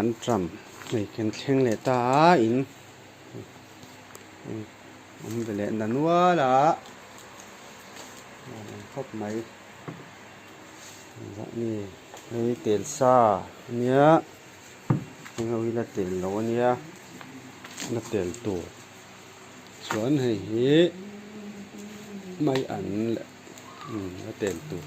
Anṭam hei kan thleng leh ta a in awm ve leh na nual a nuam khawp mai engzah nge hei tel sa ania heng ho hi la tel lo ania la tel tur chuan hei hi mai an leh la tel tur.